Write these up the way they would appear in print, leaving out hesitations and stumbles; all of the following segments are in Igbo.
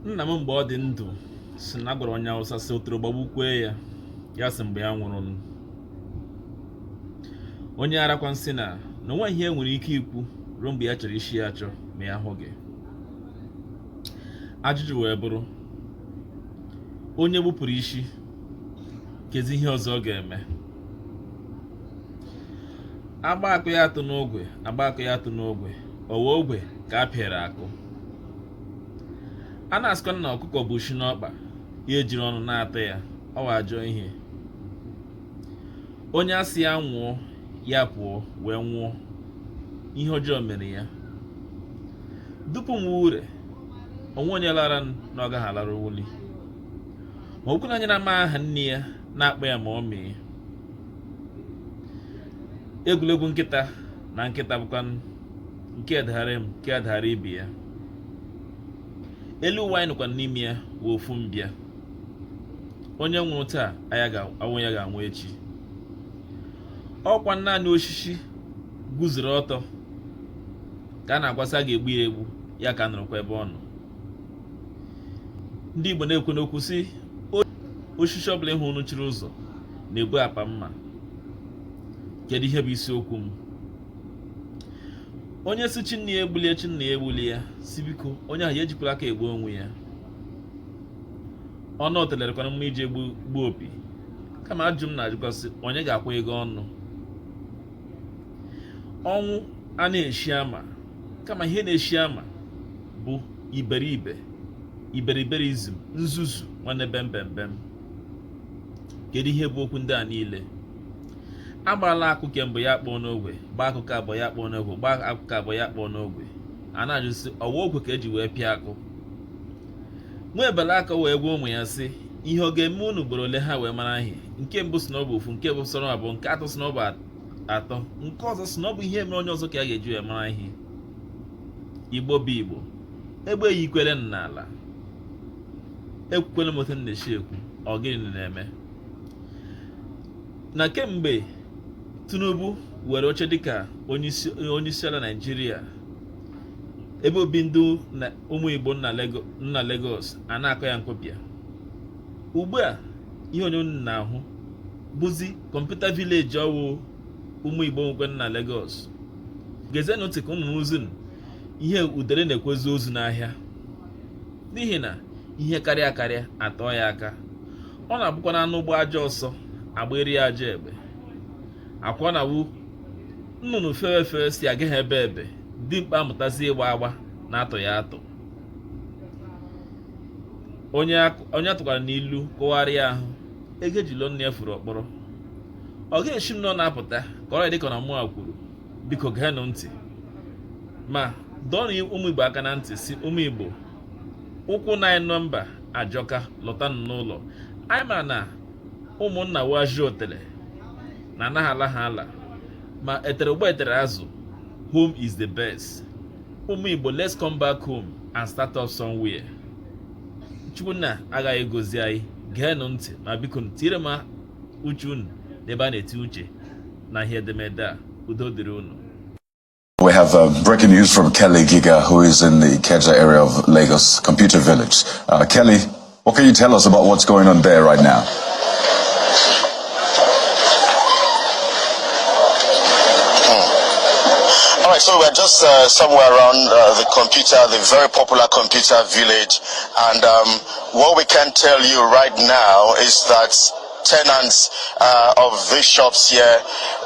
Nna m mgbe ọ dị ndụ sị na a gwara onye Awụsa sị otoro gbagbukwe ya, ya sị mgbe ya nwụrụ. Onye arakwa nsị na na onwe ihe e nwere ike ikwu ruo mgbe ya chọrọ isi ya achọ ma ya hụ gị. Ajụjụ wee bụrụ, onye gbupụrụ isi, kezi ihe ọzọ ọ ga-eme? Agba akụ ya atụ n'ogwe, agba akụ ya atụ n'ogwe, ọwa ogwe ka a pịara akụ. A na-asịkwa na ọkụkọ bu nshi n'ọkpa, ya ejiri ọnụ na-ata ya, ọ wụ ajọ ihe. Onye a sị ya nwụọ, ya pụọ wee nwụọ, ihe ọjọọ mere ya. Dupu nwa ure, onwe onye lara na ọ gaghị alarụ wuli. Ma okwu na onye na-ama aha nne ya na-akpọ ya ma ọ mee. Egwuregwu nkịta na nkịta bụkwa nke dara m nke dara ibe ya. Elu ụwa anyị nọkwa n'ime ya wụ ofu mbịa. Onye nwụrụ taa anwụ ya ga-anwụ echi. Ọkwa naanị osisi guzoro ọtọ ka a na-agwasị a ga-egbu ya egbu, ya ka nọrọkwa ebe ọ nọ. Ndị Igbo na-ekwu n'okwu sị osisi ọbụla ị hụrụ chiri ụzọ na-ebu akpa mma. Kedu ihe bụ isiokwu m? Onye sị chi nne ya egbulie, chi nna ya egbulie ya, sị biko onye ahụ ya ejikwala aka egbu onwe ya. Ọnụ otelerekwana mma iji egbu gbuo opi. Kama ajụ m na-ajụkwasị, onye ga-akwụ ego ọnụ? Ọnwụ a na-eshi ama, kama ihe na-eshi ama bụ iberibe, iberiberism, nzuzu, nwanne bem bem bem. Kedu ihe bụ okwu ndị a niile? Agbaala akụ ke mbụ ya kpọọ n'ogwe, gbaa akụ ke abụọ ya kpọọ n'ogwe, gbaa akụ ke abụọ ya kpọọ n'ogwe. A na-ajụsị ọwa ogwe ka eji wee pịa akụ. Nwa ebele aka wee gwa ụmụ ya sị ihe ọ ga-eme unu ugboro ole ha wee mara ihe. Nke mbụ sị na ọ bụ ofu, nke bụ sọrọ abụọ, nke atọ sị na ọ bụ atọ, nke ọzọ sị na ọ bụ ihe mere onye ọzọ ka ya ga-eji wee mara ihe. Igbo bụ Igbo, egbe yikwere n'ala. Ekwukwere m otu m na-esi ekwu, ọ gịnị na-eme? Na kemgbe Tinubu were oche dịka onye isi ala Naịjirịa, ebe obi ndị ụmụ Igbo na Lagos a na-akọ ya nkụpịa. Ugbu a ihe onye unu na-ahụ bụzi computer village ọwụ ụmụ Igbo nwekwe na Lagos. Gezenụ ntị ka unu nụzinu ihe udere na-ekwezi ozu n'ahịa, n'ihi na ihe karịa akarịa atọ ya aka. Ọ na-abụkwa na anụ gbaa ajọ ọsọ agbịrị ya ajọ egbe. Akwa na wu nnụnụ fewe fewe si agaghị ebe ebe, dimkpa amụtazi ịgba agba na-atụ ya atụ. Onye atụkwara n'ilu kụgharịa ahụ, ego eji lụọ nne ya furu ọkpọrọ. Ọ ga-esi m na ọ na-apụta ka ọ dị ka na mụa kwuru. Biko geenụ ntị ma dọọnụ ụmụ Igbo aka na ntị, sị ụmụ Igbo ụkwụ na anyị nọ mba ajọka, lọtanụ n'ụlọ. Anyị ma na ụmụnna waji otele na anaghị ala ha ala, ma etere ụgbọ etere azụ, home is the best. Ụmụ Igbo, let's come back home and start up somewhere. Chukwunna agaghị egozi anyị. Geenụ ntị ma biko tinyere m uche unu n'ebe a na-eti uche na ihe edemede a. Udo dịrị unu. We have breaking news from Kelly Giga, who is in the Ikeja area of Lagos, Computer Village. Kelly, what can you tell us about what's going on there right now? All right, so we're just somewhere around the computer, the very popular computer village. And what we can tell you right now is that tenants of these shops here,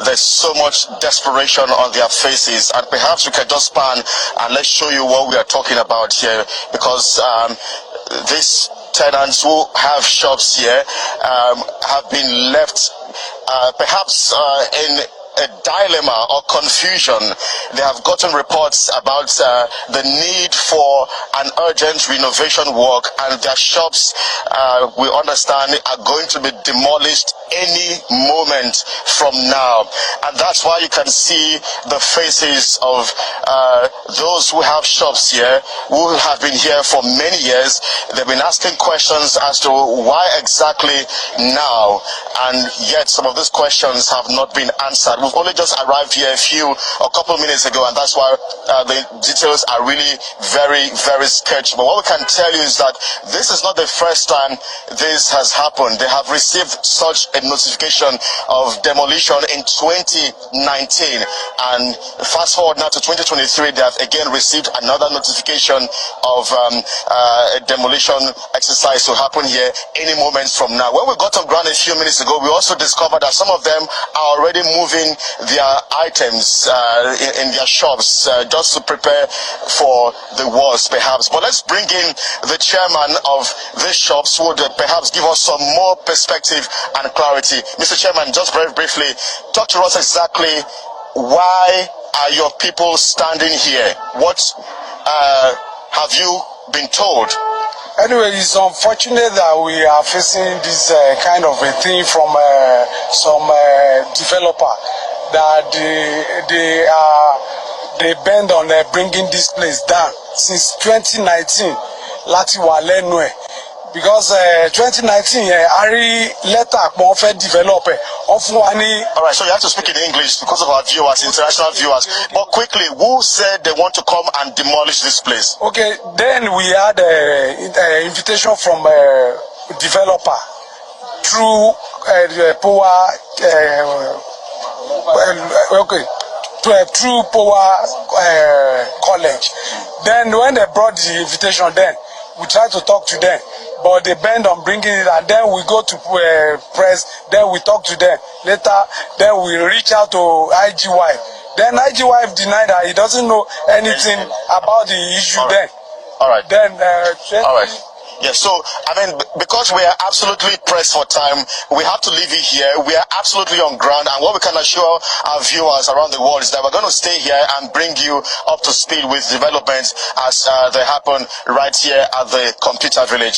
there's so much desperation on their faces, and perhaps we can just pan and let's show you what we are talking about here, because these tenants who have shops here have been left perhaps in a dilemma or confusion. They have gotten reports about the need for an urgent renovation work, and their shops, we understand, are going to be demolished any moment from now. And that's why you can see the faces of those who have shops here, who have been here for many years. They've been asking questions as to why exactly now, and yet some of these questions have not been answered. We've only just arrived here a couple of minutes ago, and that's why the details are really very, very sketchy. But what we can tell you is that this is not the first time this has happened. They have received such a notification of demolition in 2019, and fast forward now to 2023, they have again received another notification of a demolition exercise to happen here any moment from now. When we got on ground a few minutes ago, we also discovered that some of them are already moving their items in their shops just to prepare for the worst, perhaps. But let's bring in the chairman of these shops who would perhaps give us some more perspective and clarity. Mr. Chairman, just very briefly, talk to us exactly, why are your people standing here? What have you been told? Anyway, it's unfortunate that we are facing this kind of a thing from some developer that they bend on bringing this place down since 2019 láti wà lẹ́nu ẹ̀, because 2019 yẹn, a rí lẹ́tà pé wọ́n fẹ́ develop ẹ̀, wọ́n fún wa ní. All right, so you have to speak in English because of our viewers, international viewers. But quickly, who said they want to come and demolish this place? Okay, then we had a invitation from a developer through the Power, okay, through Power College. Then when they brought the invitation, then we tried to talk to them, but they bend on bringing it, and then we go to press, then we talk to them. Later, then we reach out to IGY. Then IGY denied that he doesn't know anything about the issue. All right. Then, All right. then All right. Yeah, so, I mean, because we are absolutely pressed for time, we have to leave it here. We are absolutely on ground, and what we can assure our viewers around the world is that we're going to stay here and bring you up to speed with developments as they happen right here at the Computer Village.